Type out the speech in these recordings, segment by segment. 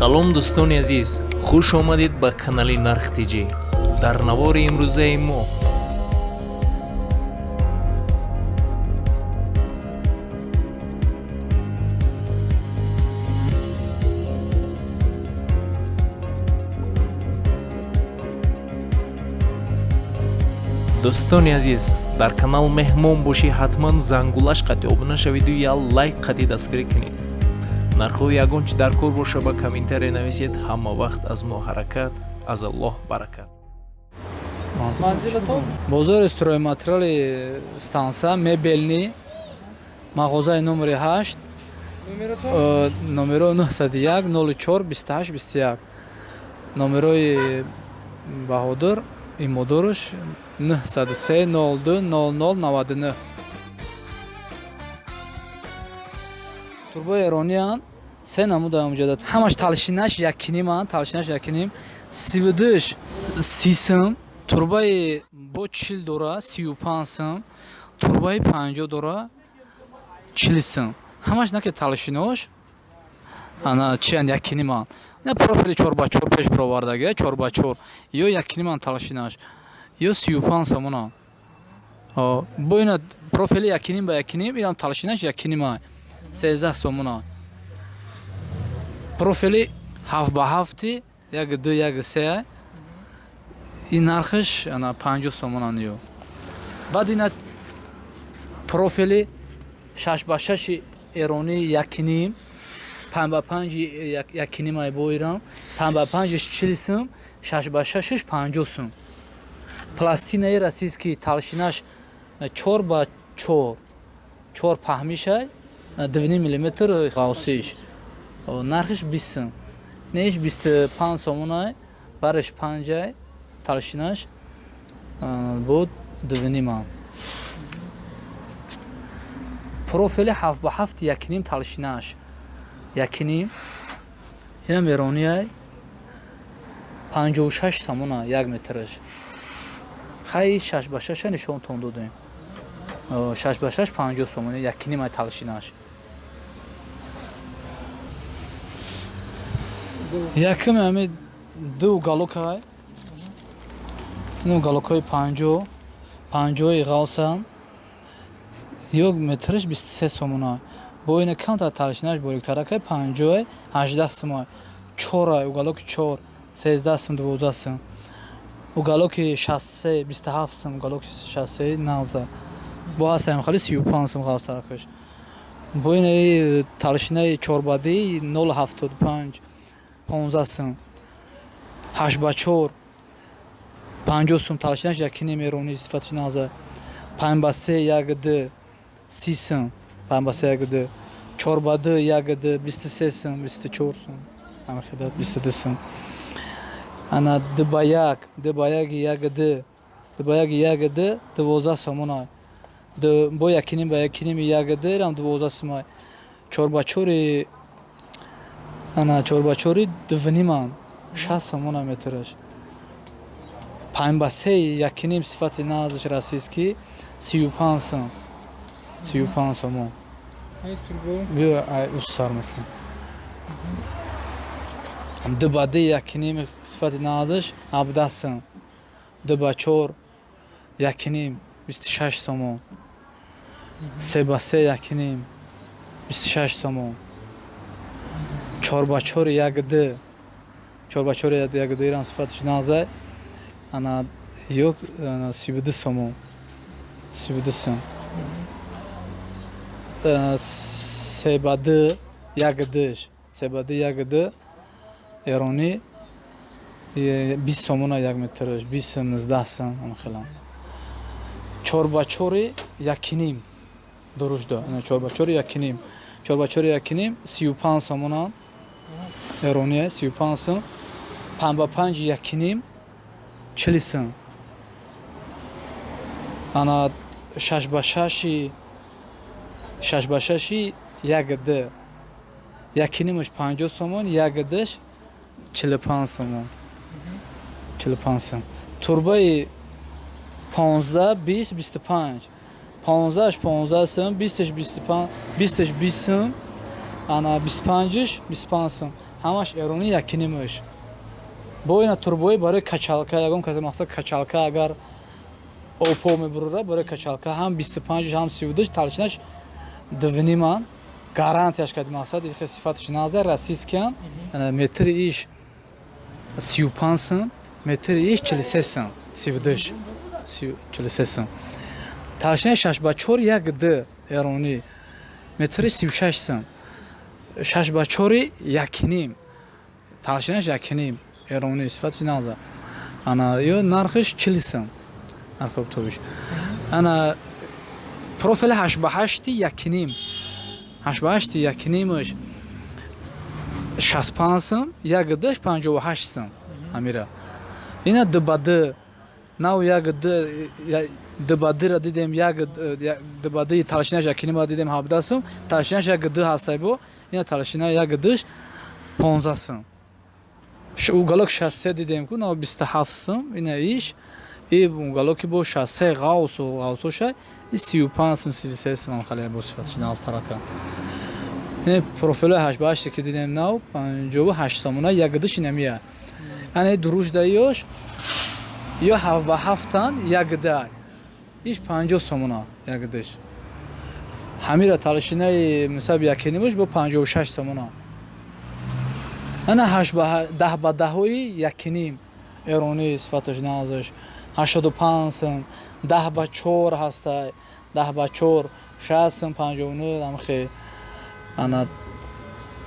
Салом, дӯстони азиз, хуш омадед ба канали Нарх ТЖ. Дар навори имрӯзаи мо дӯстони азиз, дар канал меҳмон бошӣ, ҳатман зангулаш қати обуна шавиду я лайк қати дастгирӣ кунед. Нархҳои ягон чи дар кор боша, ба комментария нависед. Ҳама вақт аз мо ҳаракат, аз Аллоҳ баракат. Манзилатон? Бозори стройматериали станса мебельный, мағозаи номери 8. Номератон? Номеро 901 04 28 21. Номерои Баҳодур Имодуруш 903 02 00 99. Турбои эрониян се намуда амҷада, ҳамаш толщинаш якниман, толщинаш якним, 32-ш 30 сум, турбаи бо 40 дора 35 сум, турбаи 50 дора 40 сум. Ҳамаш наки толщинош ана чиян, якниман. На профили чор ба чор пеш бировардаги, чор ба чор ё якниман толщинаш, ё 35 сомона. Бо ина профили якним ба якним, инам толщинаш якнима, 13 сомона. Профили ҳафт ба ҳафти як ду як се, ин нархаш ана 50 сомонан. Ё баъд ина профили шаш ба шаши эронӣ якним, панҷ ба панҷи якнимай боирам, панҷ ба панҷиш 40 сум, шаш ба шашиш 50 сум. Пластинаи российский, толщинаш чор ба чор, чор паҳмишай, 2,5 миллиметр ғавсиш, нархиш 20 сум. Инаиш 25 сомонай, бараш панҷай, толщинаш буд дувнимам. Профили ҳафт ба ҳафт якним, толщинаш якним, инам эронияй, 56 сомона як метраш. Хай, шаш ба шаша нишонтон додем, шаш ба шаш 50 сомона, якнимай толщинаш. Якум ами ду уголокай, ин уголокҳои 50, 50-и ғавсан, ё метраш 23 сомона. Бо ина камтар толщинаш бориктаракай, 50-ай, 18 сумай. Чорай, уголоки чор 13 сум, 12 сум. Уголоки 63 27 сум, уголоки 63 нағза бо ҳастаем, хали 35 сум ғавстаракаш. Бо инаи толщинаи чорбадӣ 0,75 15 сум. Ҳашт ба чор 50 сум, толщинаш якиним, эронӣ, сифатиш нағза. Панҷ ба се як д 30 сум, панҷ ба се як д. Чор ба д як д 23 сум, 24 сум, ҳамихедат 22 сум. Ана д ба як, д ба яки як д, д ба яки як д 12 сомона. Бо якиним ба якиними як д рам 12 сумай. Чор ба чори, ана чор ба чори дувниман, 60 сомона метраш. Панҷ ба се якиним, сифати нағзаш, российский, 35 сум, 35 сомон. Ай турбо? Биё, ай ус сар мекунем. Д ба д якиним, сифати нағзаш, 17 сум. Д ба чор якиним 26 сомон. Се ба се якиним 26 сомон. Чор ба чори як д, чор ба чори як д ирам сифатиш нағзай, ана ё 32 сомон, 32 сум. Се ба д як дш, се ба д як д эронӣ 20 сомона як метраш, 20 сум, 19 сум ҳамхелам. Чор ба чори якиним дурушда, чор ба чори якиним, чор ба чори якиним 35 сомонан, эрония 35 сум. Панҷ ба панҷ якиним 40 сум. Ана шаш ба шаши, шаш ба шаши як д якинимаш 50 сомон, як дш 45 сомон, 45 сум. Турбаи 15, 20, 25, 15-аш 15 сум, 20-аш 25, 20-аш 20 сум, ана 25-аш 25 сум. Ҳамаш эронӣ, якинимаш. Бо ина турбои барои качалка, ягон касе мақсад качалка агар опо мебурора, барои качалка ҳам 25, ҳам 32, толщина ш 2,5-ан, гарантияш кади мақсад ихе сифаташ назда, российский ян. Метри иш 35 сум, метри иш 43 сум, 32 43 сум. Толщина и 6 ба 4, 1,2, эронӣ, метри 36 сум. 6 ба 4-и 1,5, толщина ш 1,5, эронӣ, сифаташ наза. Ана ё нархиш 40 сум, нархи оптовый ш. Ана профили 8 ба 8-и 1,5, 8 ба 8-и 1,5-аш 65 сум, 1,2-ш 58 сум. Амира ина 2 ба 2 нав, 1,2, 2 ба 2-ра дидем, 2 ба 2-и толщина ш 1,5-ра дидем 17 сум, толщина ш 1,2 ҳастай. Бо ина толщина 1,2-ш 15 сум. Уголок 63 дидем ку нав 27 сум. Ина иш и уголок и бо 63 ғавсу ғавсоша и 35 сум, 33 сум, хале бо сифатш назтарака. Ин профилои 8 ба 8-е ки дидем нав 58 сомона, 1,2-ш инамия. Ана дуруш даёш ё 7 ба 7-ан, 1,2, иш 50 сомона, 1,2-ш. Ҳамира толщина и мисаб 1,5-ш бо 56 сомона. Ана ҳашт ба 10 ба 10-ҳои 1,5, эронӣ, сифаташ назаш, 85 сум. 10 ба 4 ҳастай, 10 ба 4 60 сум, 59 амхе. Ана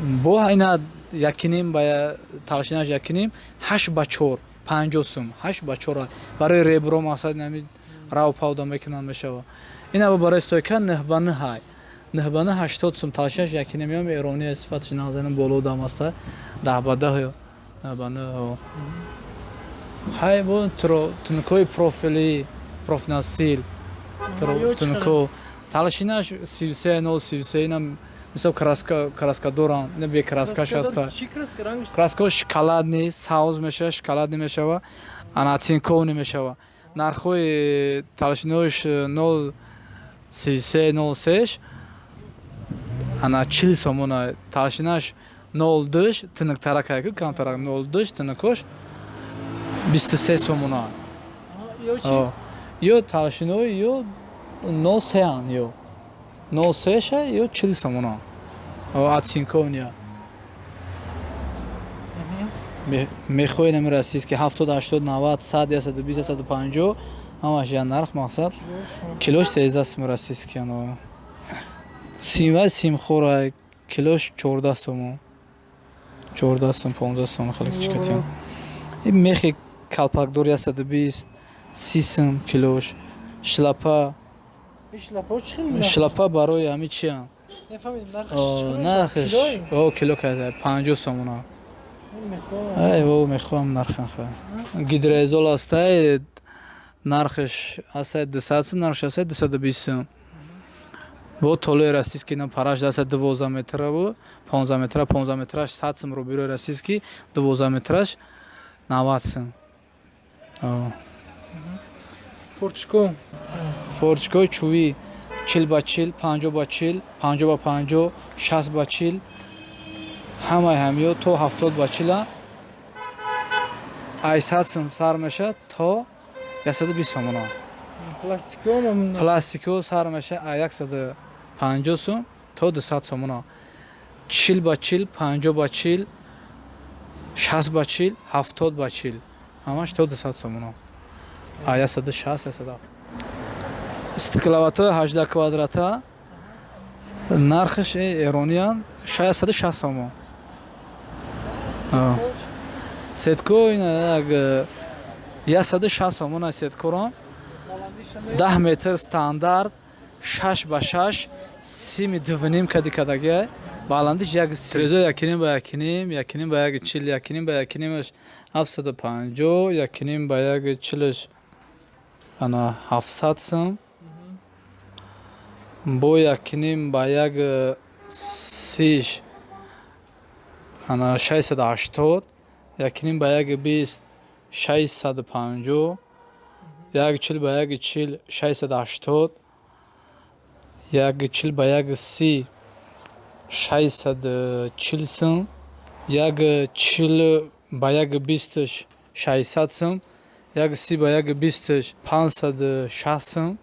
бо ина 1,5 ба толщина ш 1,5, 8 ба 4 50 сум, 8 ба 4 барои ребро, мақсад нами рав павда мекунанд мешава. Ина барои стойка 9 ба 9 ҳай, 9 ба 9 80 сум, толщина ш 1,5 ям, эронӣ, сифаташ назанам, боло дам аста, 10 ба 10 ё 9 ба 9. Хай, бо тунукҳои профили, профнастил, тунуко толщина ш 33, 0,33. Ина мисол краска, краска доранд, ина бе краска ш ҳаста. Краска шоколадный, савз мешава, шоколадный мешава, ана оцинкованный мешава. Нархҳои толщина ш 0,33, 0,3-ш ана 40 сомона, толщина ш 0,2-ш тиниктаракай ку камтарак, 0,2-ш тиникош 23 сомона. Ё толщина и ё 0,3-ан, ё 0,3-ша, ё 40 сомона, оцинкованный. Мехоҳед ами российский 70, 80, 90, 100, 120, 150, ҳамаш я нарх мақсад. Килош 13 сум российский. Ано симва симхора килош 14 сомон, 14 сум, 15 сом, хеле кичикатиям. Ин мехи калпакдор 120, 30 сум килош. Шлапа, шлапа барои ҳами чиам, нархш о кило карда 50 сомона. Ай во мехоҳам нархан. Ха, гидроизол ҳастай, нархш ҳастай 200 сум, нархш ҳастай 220 сум. Бо толои российский на параш даста 12 метраву 15 метра, 15 метраш 100 сум, рубирои российский 12 метраш 90 сум. Форточко? Форточкои чӯбӣ 40 ба 40, 50 ба 40, 50 ба 50, 60 ба 40, ҳамаи ҳамиё то 70 ба 40-а ай 100 сум сар мешавад то 120 сомона. Пластикиҳо сар мешавад ай 150 сум то 200 сомона. 40 ба 40, 50 ба 40, 60 ба 40, 70 ба 40, ҳамаш то 200 сомона, ай 160, 170. Стекловата ҳои 18 квадрата нархаш эрониян 660 сомон. Сетко як 160 сомона, сеткорон 10 метр стандарт, 6 ба 6, сими 2,5 кади кадагия, баландиш як трезо 1,5 ба 1,5, 1,5 ба 1,40, 1,5 ба 1,5-аш 750, 1,5 ба 1,40-аш ана 700 сум, бо 1,5 ба 1,30-ш ана 680, 1,5 ба 1,20 650, 1,40 ба 1,40 680, 1,40 ба 1,30 640 сум. 1,40 ба 1,20 600 сум, 1,30 ба 1,20 560 сум.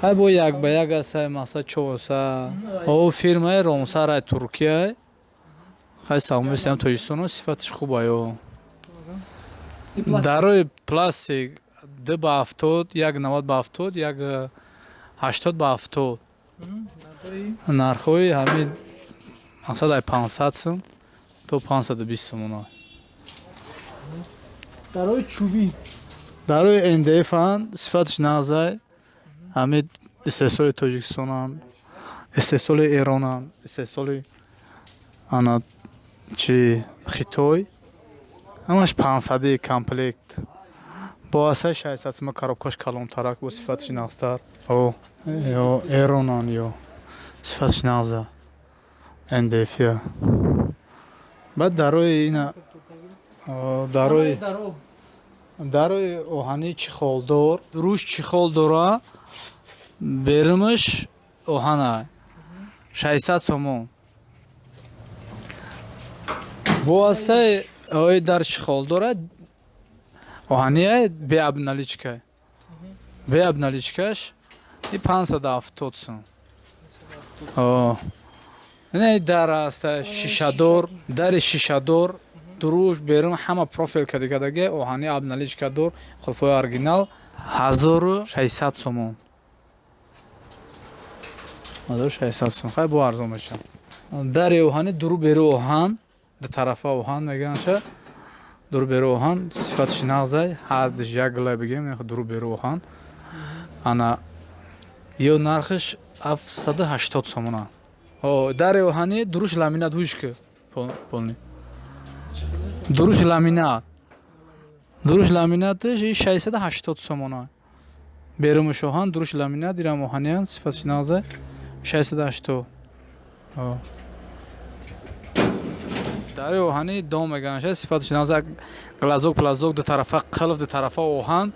Хай бо як ба як аст, мақсад 400. О фирмаи Ромсар Туркия. Хай салом Тоҷикистон, сифаташ хуб аю. Дарои пластик 2 ба 70, 1,90 ба 70, 1,80 ба 70. Нархҳои ҳамин мақсад ай 500 сум то 520 сум. Дарои чӯбӣ. Дарои МДФ-анд, сифаташ нағзай. Ҳамин истеҳсоли Тоҷикистонанд, истеҳсоли Эронанд, истеҳсоли ана чи Хитой. Ҳамаш 500 комплект. Бо асаи 600 сум, коробкаш калонтарак, бо сифаташ нағзтар. О, ё Эронанд, ё сифаташ нағза. МДФ-я. Баъд дарои ина дарои оҳанӣ чехолдор, дуруш чехол дора, берумаш оҳана. 600 сомон. Бо астаи ои дар чехол дора, оҳания, бе обналичка. Бе обналичкаш и 570 сум. О. Не дар аста шишадор, дари шишадор, дуруш берун ҳама профил кадигадаге, оҳани обналичка дор, қулфҳои оригинал 1600 сомон. 1600 сом. Хай бо арзон мешавад. Дари оҳани дуру беру оҳан, ду тарафа оҳан мегӯянд, дуру беру оҳан, сифаташ нағзай, ҳардиш як гила бигем, дуру беру оҳан. Ана ё нархаш 780 сомона. О, дари оҳани дуруш ламинат ҳушка полный. Дуруш ламинат. Дуруш ламинаташ 680 сомона. Берумаш оҳан, дуруш ламинат, ирам оҳаниян, сифаташ нағзай, 680. О. Дари оҳани дом мегӯянд, сифаташ нағзай, глазок плазок, ду тарафа қилф, ду тарафа оҳан.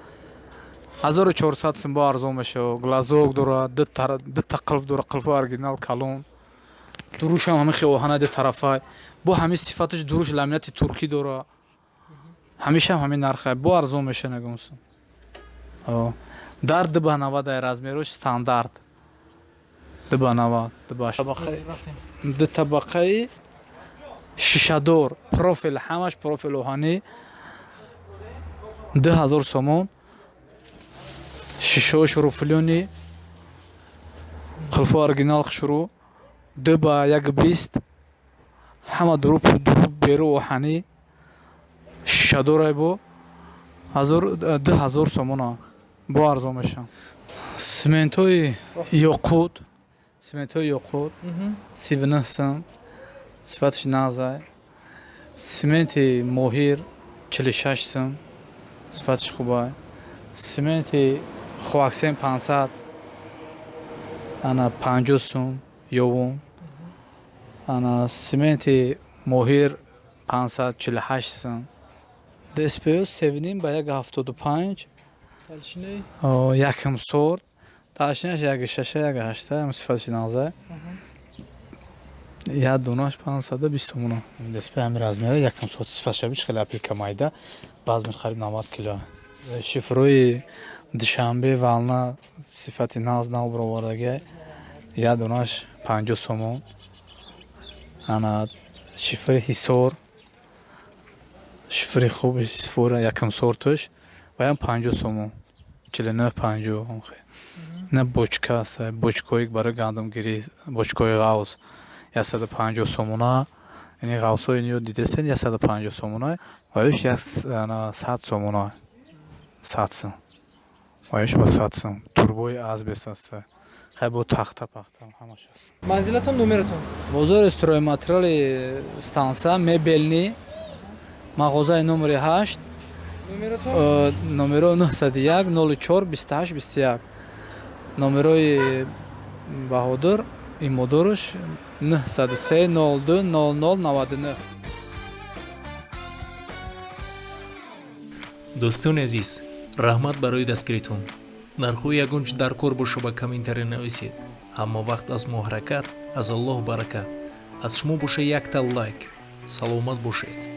1400 сум бо арзон мешавад. Глазок дора, ду та қилф дора, қилфҳои оригинал калон. Дурушам ҳамин хел оҳана ду тарафа. Бо ҳамин сифаташ дуруш ламинати туркӣ дора. Ҳамешам ҳамин нарха бо арзон меша нагумсум. О. Дар 2 ба 90 ай размерош стандарт. 2 ба 90, 2 ба 80. Ду табақаи шишадор, профил, ҳамаш профил оҳанӣ. 2000 сомон. Шишош руфлёни, қулфо оригинал хушрӯ, 2 ба 1,20, ҳама дуру беру оҳанӣ, шишадорай бо 2000 сомона бо арзон мешавад. Симентҳои ёқут, симентҳои ёқут 39 сум, сифаташ нағзай. Сименти моҳир 46 сум, сифаташ хубай. Сименти Хоаксен 500 ана 50 сум ёвун. Ана сименти моҳир 548 сум. ДСПО 3,5 ба 1,75, якм сорт, толщинаш 1,6 1,8, ҳам сифаташ нағзай. Як донаш 520 сомона. ДСП ҳамин размера, якм сорт, сифаташ ҳеч хеле аплика майда, баъзмеш қариб 90 кило. Шифрои Душанбе Вална сифати нағз нав баровардагиай. Як донаш 50 сомон. Ана шифри Ҳисор, шифри хуб Ҳисор якм сорташ ваям 50 сомон. 49 50. На бочка аст, бочкои барои гандумгирӣ, бочкои ғавз 150 сомона. Ини ғавзҳои ниё дидесен 150 сомона. Ваюш 100 сомона. 100 сум. Ваюш ба 100 сум. Турбои асбест аст. Хай бо тахта пахта ҳамаш аст. Манзилатон, номератон? Бозори стройматериали станса мебелни, мағозаи номери 8. Номератон? Номеро 901 04 28 21. Номерои Баҳодур Имодоруш 903 02 00 99. Дӯстони азиз, раҳмат барои дастгиритон. Нархҳои ягон чи дар кор боша ба комментария нависед. Ҳама вақт аз мо ҳаракат, аз Аллоҳ баракат. Аз шумо боша якта лайк. Саломат бошед.